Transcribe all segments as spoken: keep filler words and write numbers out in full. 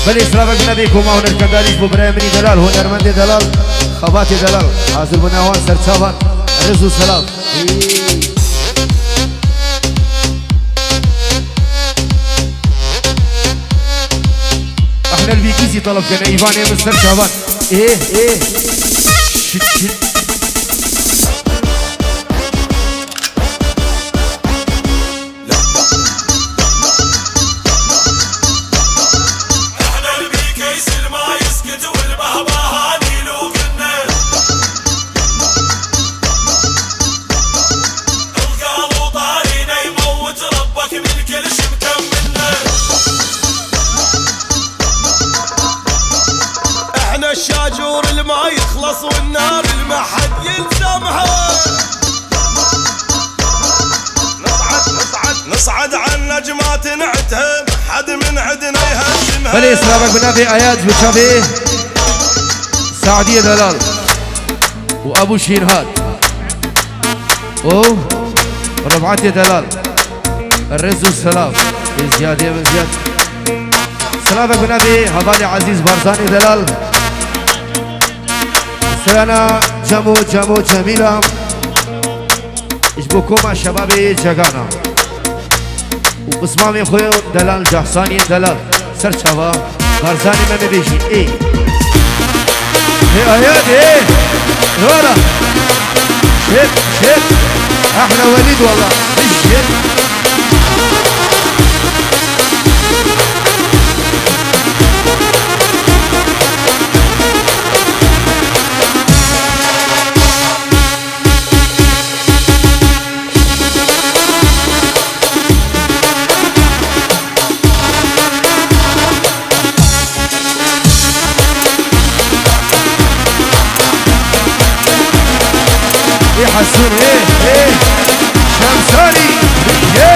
Belê, silavek bi navê koma hunerkendarî ji bo birayê min î delal, hunermendê delal, xebatê delal. Hazir bûne wan serçavan, riz û selav. Ehne li bîkî zî telef kene, îvanê min serçavan. Ê, ê. Şit, şit. احنا الشاجور الما يخلص والنار المحد يلزمها. نصعد، نصعد، نصعد على النجمات نعتها، حد من عدنا يهزمها. Belê, silavek bi navê Ayaz bi çavê Saadiyê Delal û Ebû Şîrhat û Reb'atê Delal. Riz û selav. Ê ziyadê min ziyad. Silavek bi navê hevalê Ezîz Barzanê Delal. Strana Cemo, Cemo Cemîla. Ji bo koma şebabê Cegana û pismamê xwe Delal Cahsaniyê Delal. Serçava Barzanî me bêjî. Ê. Ê ayad ê. Wala. Şêt, şêt. Ehna Welîd wala. Şêt. Ê Hesûn, ê, ê. Şemsarî, ê.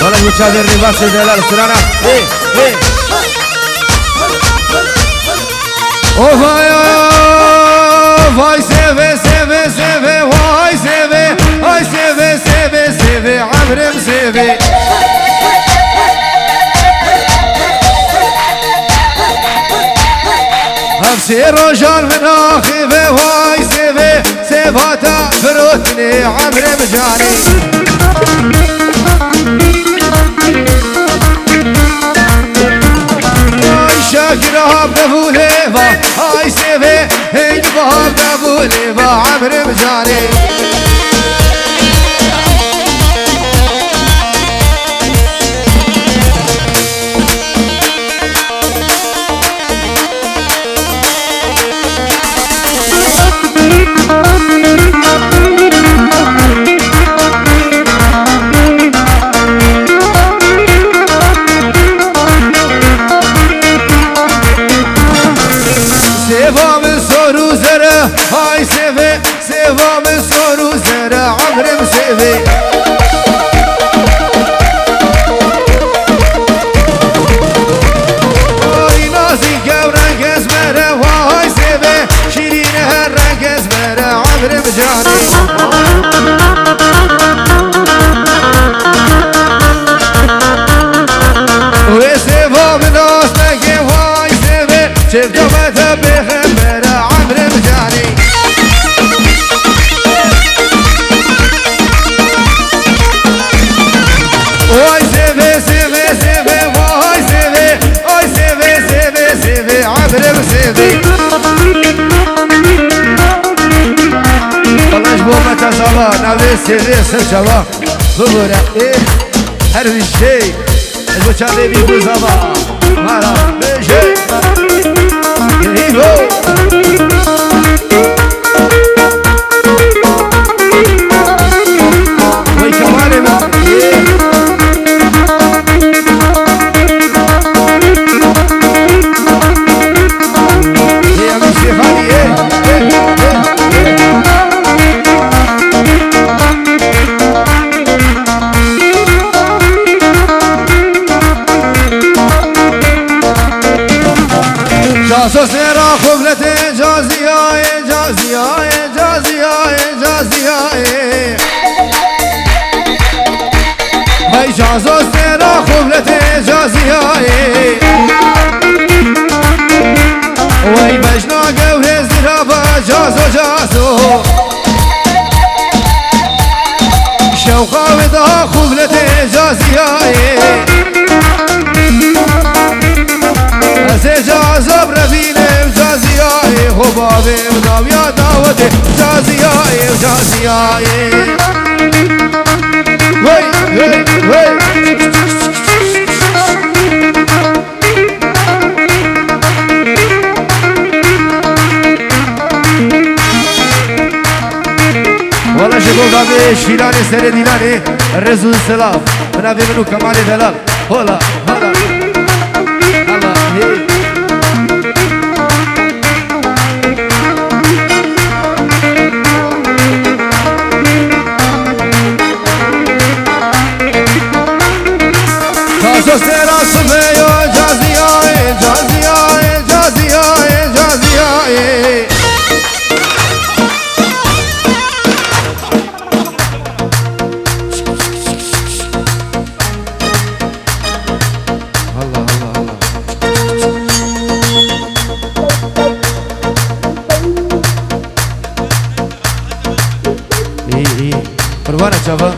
Wala Guça Derrî Basê Delal Strana. Ê, ê. O vay, o vay, seve, seve, seve, vay seve, ay seve, seve, seve, emrim seve. Ev sê rojan min axîve, vay seve, sevata firotine, emrim canî. Ay Şakir Abdevuleva, ay seve, hey bab Davuleva, emrim canî. Sêva min sor û zere, ay seve, sêva min sor û zere, emrim seve. Ay nazî gewre gez mere, vay seve, şîrîne her reng ez mere, emrim canî. Wê sêva min asteke, vay seve, çevdamete pêxembere, emrim canî. Vay seve, seve, seve, vay seve, ay seve, seve, seve, emrim seve. Wala ji bo me te zava, navê sêvê ser çava bibore. Ê, her wî şey, ji bo çavê bî ku zava. Mara, bêje. Hîro. Vay kemalê min. Ê. Ê, em Şêxanî, ê, ê, ê, ê. Caziyayê, caziyayê, caziyayê. Hey cazo sera xubletê caziyayê. Wey bejna gewrê zirava cazo, cazo. Şewqa wê da xubletê caziyayê. Ez ê cazo bi revînê caziyayê. Ho bavê dawiya dawetê caziyayê, caziyayê. Wey, wey, wey. Wala ji bo bavê Şîlanê serê dîlanê rêz û silav. Bi navê min û Kemalê Delal. Hola, hola. Hala, hey. Tazo sera sibê yo, caziyayê, caziyayê, caziyayê, caziyayê. Allah, Allah, Allah. İyi, iyi. Qurbana çava.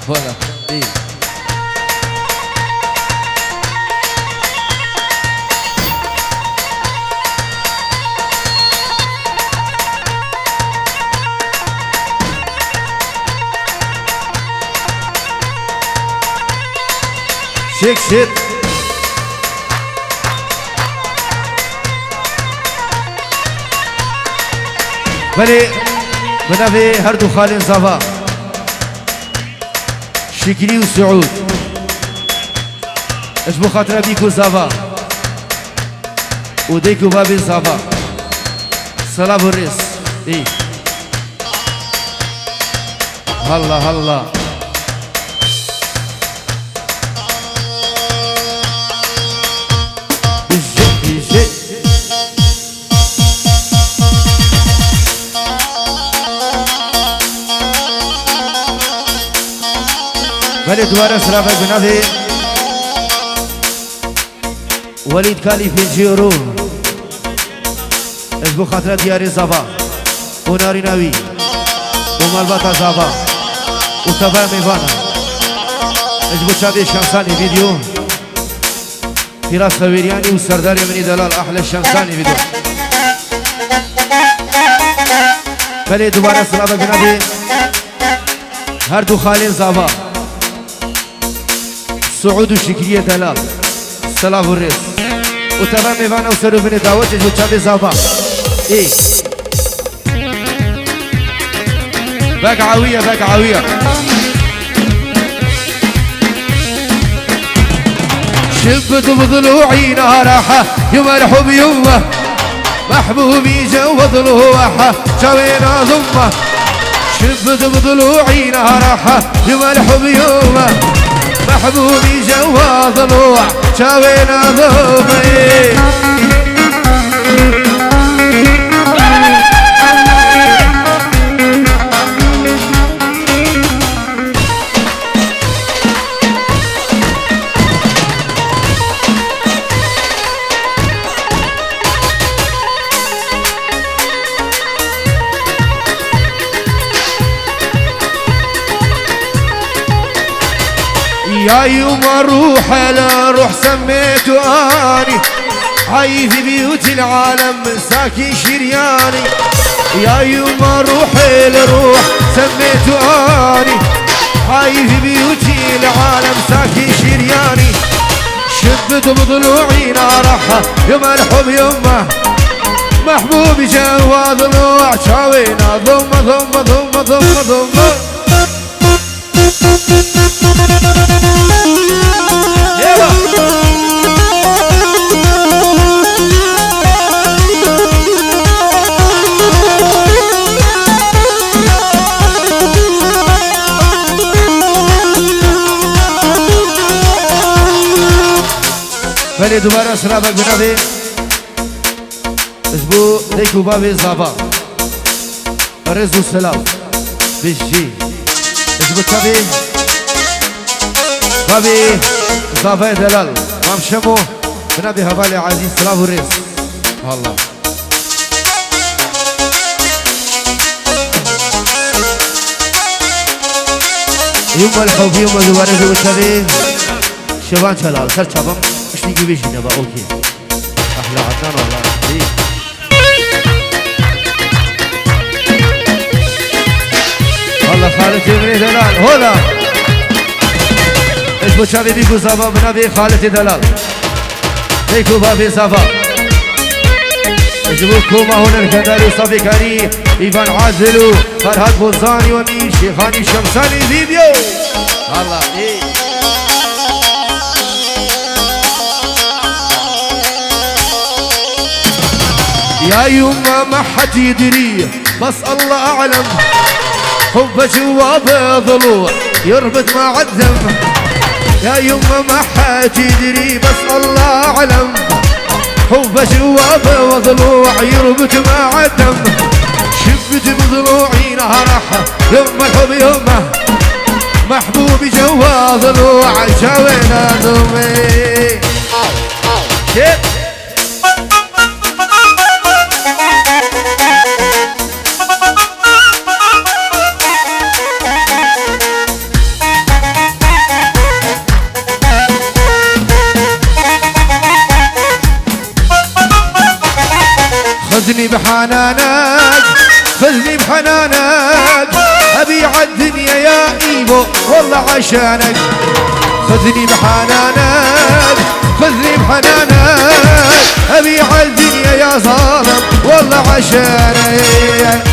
Voilà. İyi. Şik, şik. Belê, bi navê her du xalên zava. Şikrî û Siûd. Ji bo xatira dîk û zava û dêk û bavê zava. Selav û rêz. Ê. Halla, halla. Bijî, bijî. Belê dubare silavek bi navê Welîd Kalî pêncî euro. Ez bo xatira diyarê zava û narîna wî û malbata zava û tevaya mêvana. Ez bo çavê Şemsanê vîdyo. Pîra Sewêriyanî û serdarê min î delal Ehle Şemsanî vîdyo. Belê dubare silavek bi navê her du xalên zava. Siûd û Şikriyê delal. Silav û rêz. Û tevaya mêvana û ser û binê dawetê ji çavê zava. Ê. Vek awiye, vek awiye. شبت بضلوعي نارها يا مرحب يمه. محبوبي جوا ضلوعها شاوينا ضمه. شبت بضلوعي نارها يا مرحب يمه. محبوبي جوا ضلوع شاوينا ضمه. يا يما روح لروح سميت اني. عايف بيوت العالم ساكن شرياني. يا يما روح لروح سميت اني. عايف بيوت العالم ساكن شرياني. شبت بضلوعي نارها يما الحب يمه. محبوب جوا ضلوع شاوينا ضمه، ضمه، ضمه، ضمه، ضمه. Belê dubare sira bek binavê. Ji bo dayk û bavê Zava. Rêz û selam. Bijî. Ji bo çavê bavê Zavayê delal. Mam Şemo. Binavê hevalê ezîz. Silav û rêz. Allah. Yuma li hewbî yuma li were ji wişevê. Şevan Çalal, ser çavan, piştî guvê jî neba, okey. Ahla Adnan, wala. Wala Xalid Emre Delal, hola. Ji bo çavê bî ku Zava binavê Xalid Delal. Dayk û bavê Zava. Ji bo koma hunergendarî û safêkarî, Îvan Adil û Ferhat Bozanî û Emîr Şêxanî Şemsanî vîdeo. Allah, ê. يا يما ما حد يدري، بس الله أعلم. حبك هو بضلوع يربط مع الدم. يا يما ما حد يدري، بس الله أعلم. حبك هو بضلوع يربط مع الدم. شبت بضلوعي نهرح، يما الحب يما. محبوبي جوا ضلوع، جاوينا ضلوعي. شيت. خذني بحنانك، خذني بحنانك، أبيع الدنيا يا إيبو والله عشانك. خذني بحنانك، خذني بحنانك، أبيع الدنيا يا ظالم والله عشانك.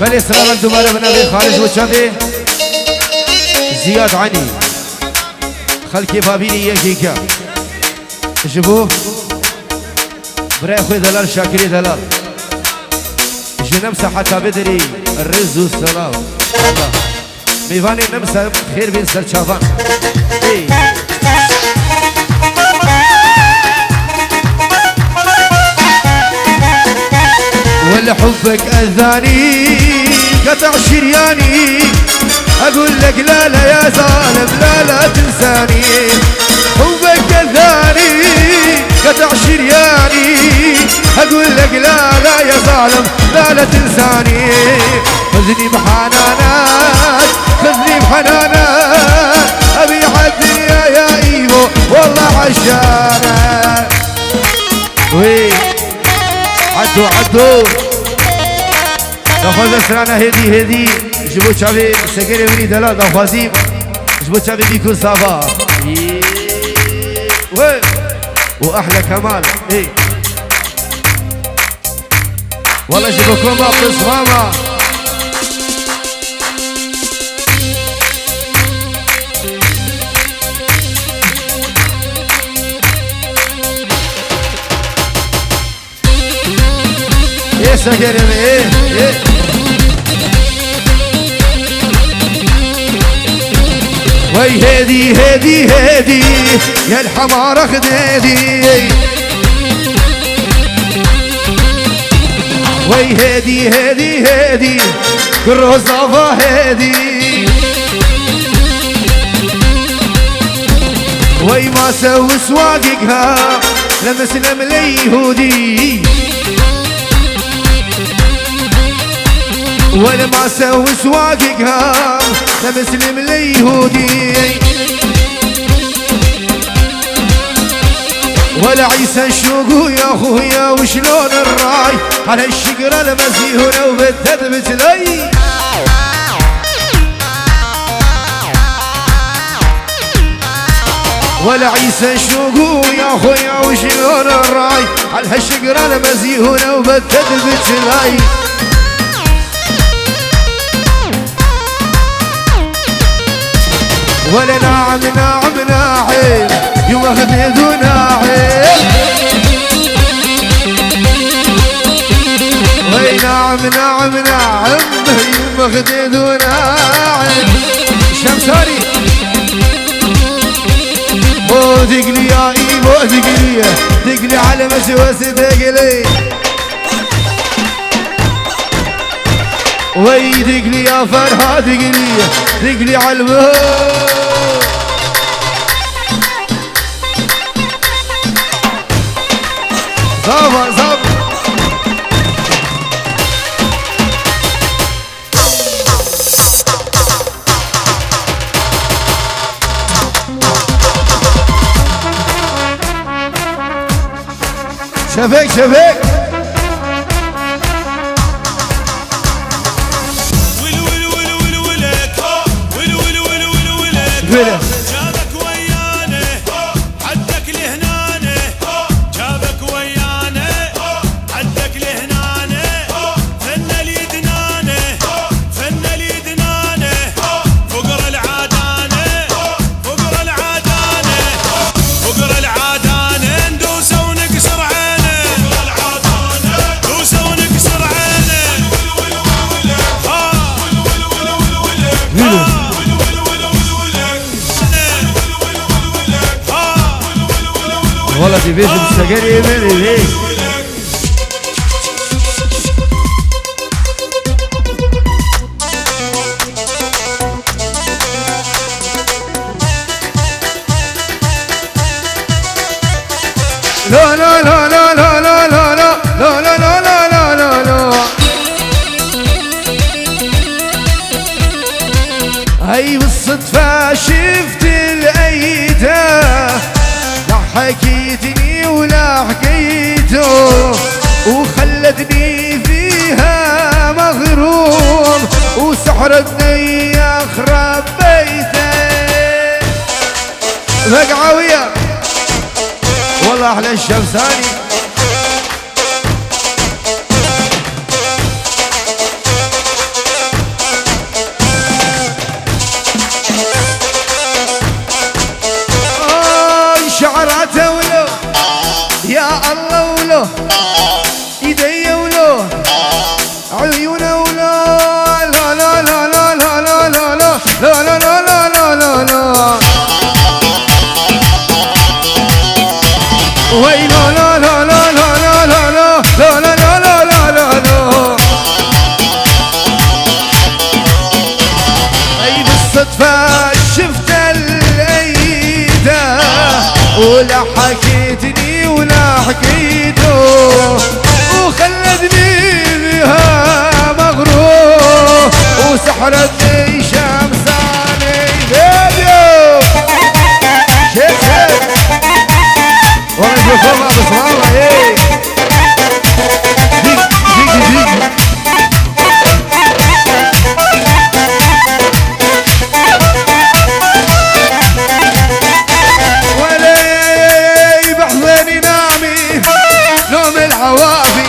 Belê, selamet dubare binavê Xalid û çavê Ziyad Anî. Xelkê Babîlî yekî ke. Ji bo birayê xwe delal Şakirê delal. Ji nem saeta bidirî rêz û selam. Mêvanê nemser xêr bên ser çavan. Ê. ولحبك أذاني قطع شرياني. أقول لك لا لا يا ظالم، لا لا تنساني. حبك أذاني قطع شرياني. أقول لك لا لا يا ظالم، لا لا تنساني. خذني بحنانك، خذني بحنانك، أبيع الدنيا يا إيمو، والله عشانك. وي. عدو، عدو. داخوازه سرانه هدی، هدی. جبو چاوی سگره منی دلا داخوازی. جبو چاوی بیکو سابا. وي. وأحلى كمال. إيه. والله شبكون باقص ماما. ايه سكر ايه ايه. وي هادي هادي هادي يا الحمار خدادي. وي هادي هادي هادي كروزافا هادي. وي ما سوي سواققها لمسلم ليهودي. ولا ما سوي سواققها لمسلم ليهودي. ولا عيسى شوقو يا خويا وشلون الراي على الشقرة المزيونة وبالذات بتلي. ولا عيسى شوقو يا خويا وشلون الراي على هالشقرة المزيونة وبالذات بتلي. ولا ناعم ناعم ناعم يوم أخذني دقلي يا إيمو دقلي، دقلي على مسوس دقلي. وي دقلي يا فرحة دقلي، دقلي على الموت. زابا، زابا. شبك، شبك. ويلي. Valla dibêjim segerê min ê. هاي بالصدفة شفت الأيدة، ضحكتني ولا حكيته، وخلتني فيها مغروم، وسحرتني يا خراب بيتي. مقعوية. والله أحلى الشمساني. آه، شعراته ولو، يا الله ولو، إيدي ولو، عيونه ولو، لا، لا، لا. ويلو، لا، لا، لا. أي بالصدفة شفت الأيدة، ولا حكيتني ولا حكيته، وخلتني بها مغرور، وسحرتني شمساني. فيديو. شيخ، شيخ. والله شوف، والله بس، والله، إيه. ديك، ديك، ديك. ولي بحضني نامي نوم العوافي،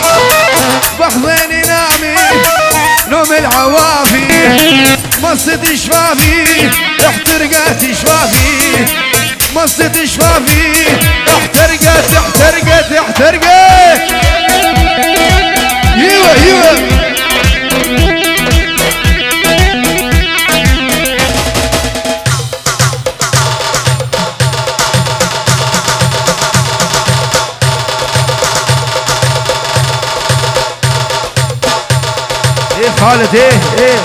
بحضني نامي نوم العوافي، مصت شفافي، احترقت شفافي. مصيت شفافي، احترقت، احترقت، احترقت. ايوه، ايوه. ايه خالد، ايه، ايه.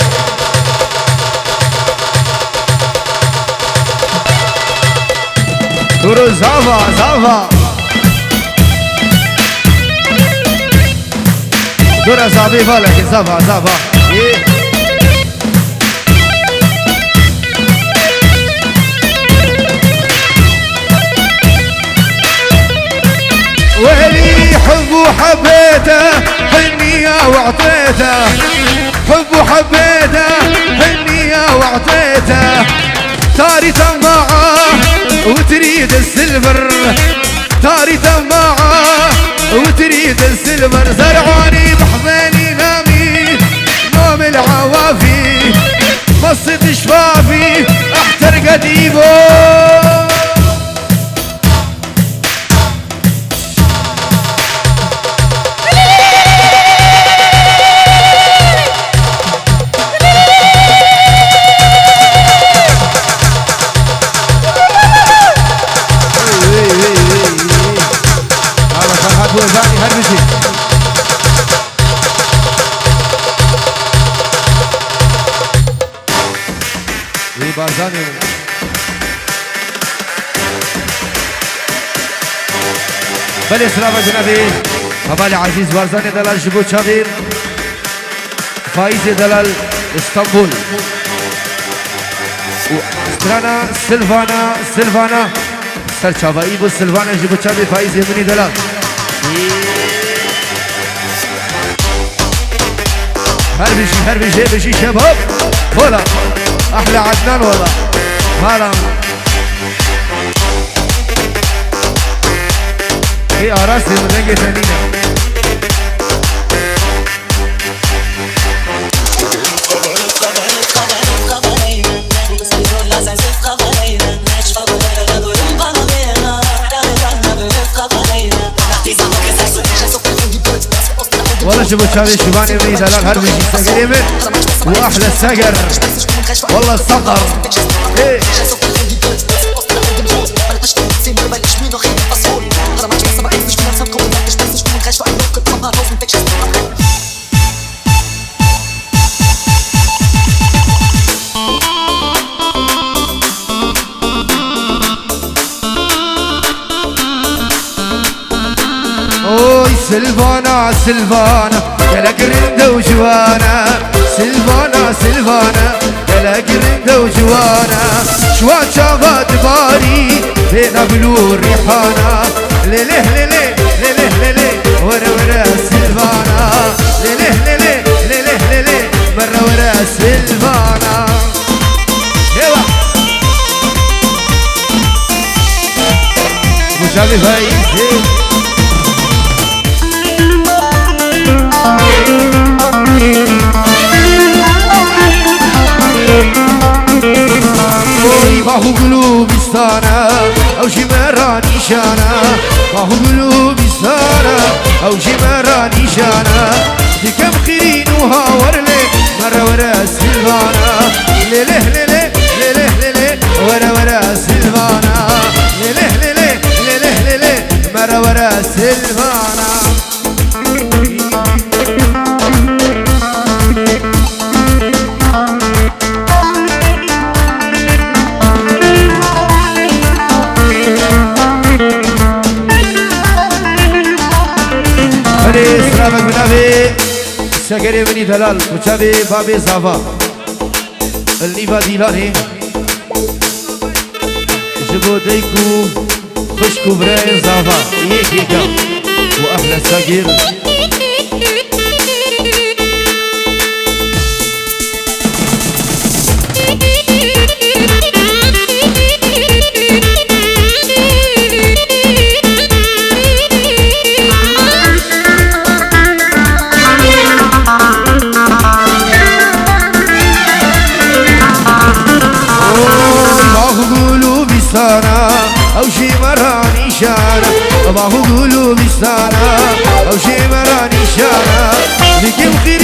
Duro zava, zava. Dura zavi vala ki zava, zava. ايه. ويلي حب وحبيته، حنية وعطيته. حب وحبيته، حنية وعطيته. تاري طماعة وتريد السيلفر. تاري طماعة وتريد السيلفر. زرعوني بحضني نامي نوم العوافي. مصيت شفافي، احترقت ايفو. Belê, selamet bi navê hevalê Ezîz Barzanê delal ji bo çavê Faîzê delal Îstanbul. Û strana Silvana, Silvana. Ser çavayî bo Silvana ji bo çavê Faîzê min î delal. Her bijî, her bijî, bijî şebab. Wala. Ahla Adnan wala. Hala. Ê Aras, ê min dengê te nîne. Wala ji bo çavê şivanê min î delal her bijî segerê min. Û ahla seger. Wala seger. Ê. Oy Silvana, Silvana, gelek rind û ciwan e. Silvana, Silvana, gelek rind û ciwan e. Şiwa çava dibarî, têda gul û rîhana. Lê lê, lê lê, lê lê, lê lê, were were Silvana. Lê lê, lê lê, lê lê, lê lê, were were Silvana. Êwa. Bo çavê Faîzê. Oy, bah û gul û bîstana, ew jî me ra nîşana. Bah û gul û bîstana, ew jî me ra nîşana. Dikem xirîn û hawar lê, mere were Silvana. Lê lê, lê lê, lê lê, lê lê, were were Silvana. Lê lê, lê lê, lê lê, lê lê, mere were Silvana. Belê, silavek bi navê segerê min î delal, bi çavê babê Zava. Li nîva dîlanê ji bo dayik û xwişk û birayên Zava yekê ka û ehla sagir. Oy, bah û gul û bîstana, ew jî me ra nîşana. Bah û gul û bîstana, ew jî me ra nîşana. Dikim xî